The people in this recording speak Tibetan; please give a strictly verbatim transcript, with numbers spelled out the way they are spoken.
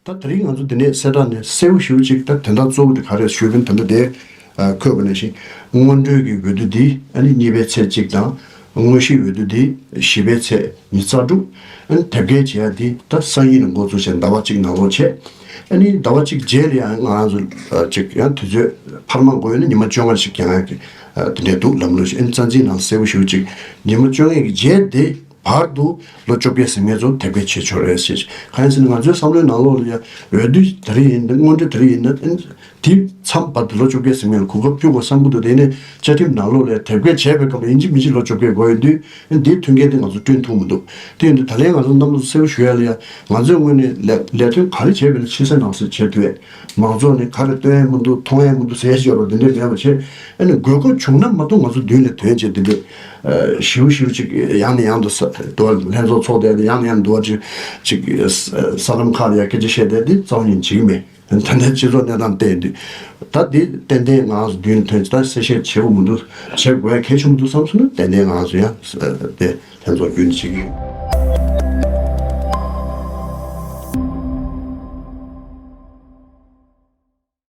ད་དེ་རིང་ང་ཚོ་འདི་ནས་གསལ་བསྒྲགས་ནས་གསལ་པོ་ཞེ་པོ་ཅིག་ད་དོན་དག་གཙོ་བོ་དེ་ག་རེ་ཞུས་པ་ཡིན་ད་ལྟ་དེ་ཨ་འཁོད་པ་ནང་བཞིན་སྔོན་འགྲོའི་གི་འོས་བསྡུ་འདི་ཨ་ནི་གཉིས་པའི་ཚེས་གཅིག་དང་། དངོས་གཞིའི་འོས་བསྡུ་འདི་བཞི་པའི་ཚེས་ཉི་ཤུ་རྩ་དྲུག་ཨ་ནི་དེབ་སྐྱེལ་བྱེད་ཡ་འདི་ད་སང་ཉིན་ནས་འགོ་བཙུགས་བྱས་ཟླ་བ་གཅིག་ནང་ལོགས་བྱས། ཨ་ནི་ཟླ་བ་གཅིག་རྗེས་ལ་ཡང་ང་རང་ཚོ་ཨ་ཅིག་ཡང་དུས་ཚོད་འཕར་མ་འགོར་ཡོད་ན་ཉི་མ་བཅོ་ལྔ་ཞིག་རྒྱག་ཡ་གི་ཨ་དེ་འདྲས་འདུག་ལམ་ལུགས་ཤིག་ཨ་ནི་རྩ་འཛིན་ནང་གསལ་པོ་ཞེ་པོ་ཅིག་ཉི་མ་བཅོ་ལྔ་གི་རྗེས་དེ། བར་དུ་ལོ་བཅོ་བརྒྱད་ཟིན་མཁན་ཚོ་དེབ་སྐྱེལ་བྱེད་ཆོག་རེད་ཟེར། གང་ཡིན་ཟེར་ན་ང་ཚོའི་བསམ་བློའི་ནང་ལོགས་ལ་ཡང་འོས་བསྡུ་དེ་རིང་ཡིན་ན་སྔོན་འགྲོ་དེ་རིང་ཡིན་ན་དེ་མཚམས་བར་དུ་ལོ་བཅོ་བརྒྱད་ཟིན་མཁན་ལ་གོ་སྐབས་སྤྲོད་དགོས་བསམ་གྱི་འདུག་དེ་ནས་བཅའ་ཁྲིམས་ནང་ལོགས་ལ་དེབ་སྐྱེལ་བྱས་པའི་སྐབས་ལ་ཡིན་གཅིག་མིན་གཅིག་ལོ་བཅོ་བརྒྱད་འགོར་ཡོང་དུས་འདིའི་མཐུན་རྐྱེན་དེ་ང་ཚོ་བསྐྲུན་ཐུབ་མི་འདུག་དེ་ཡིན་དུས་ད་ལན་ང་ཚོ་རྣམ་པ་ཚོ་གསལ་པོ་ཞུ་ཡ་ལ་ཡང་ང་ཚོའི་ངོས་ནས་ལས་ལས་དོན་ག་རེ་བྱས་པ་ཡིན་ན་ཕྱི་གསལ་ནང་གསལ་བྱེད་ཐུབ་ཡས། མང་ཚོགས་ནས་ག་རེ་སྟོན་ཡས་མི་འདུག་མཐོང་ཡས་མི་འདུག་ཟེར་ཡས་ཤོར་བ་འདི་འདྲས་མེད་པ་བྱས། ཨ་ནི་དགོས་མཁོ་བྱུང་ན་མ་གཏོགས་ང་ཚོ་མདུན་ལ་ཐོན་བྱས་འདི་འདྲས་ཞིའུ་ཞིའུ་ཅིག་ཡང་ནས་ཡང་དུ་ས་དུ་བ་ལྷན་ཚོགས་ཚོགས་བསྡད་དེ་ཡང་ནས་ཡང་དུ་བ་ཅིག་ཅིག་ས་ལམ་ཁག་ལ་ཡ་སྐད་ཆ་བཤད་བསྡད་འདི་རྩ་བ་ཉིད་བྱེད་ཀྱི་མེད། ད་ལྟའི་སྤྱི་ཚོགས་གནས་སྟངས་བལྟས་འདི་ད་འདི་ཏན་ཏན་ང་ཚོ་མདུན་ལ་ཐོན་བྱས་ད་གསལ་བཤད་བྱེད་དགོས་མི་འདུག་བྱེད་དགོས་ཡ་གལ་ཆེན་པོ་འདུག་བསམ་སོང་ན་ཏན་ཏན་ང་ཚོ་ཡང་དེ་ལྷན་ཚོགས་བརྒྱུད་ནས་བྱེད་ཀྱི་ཡོད།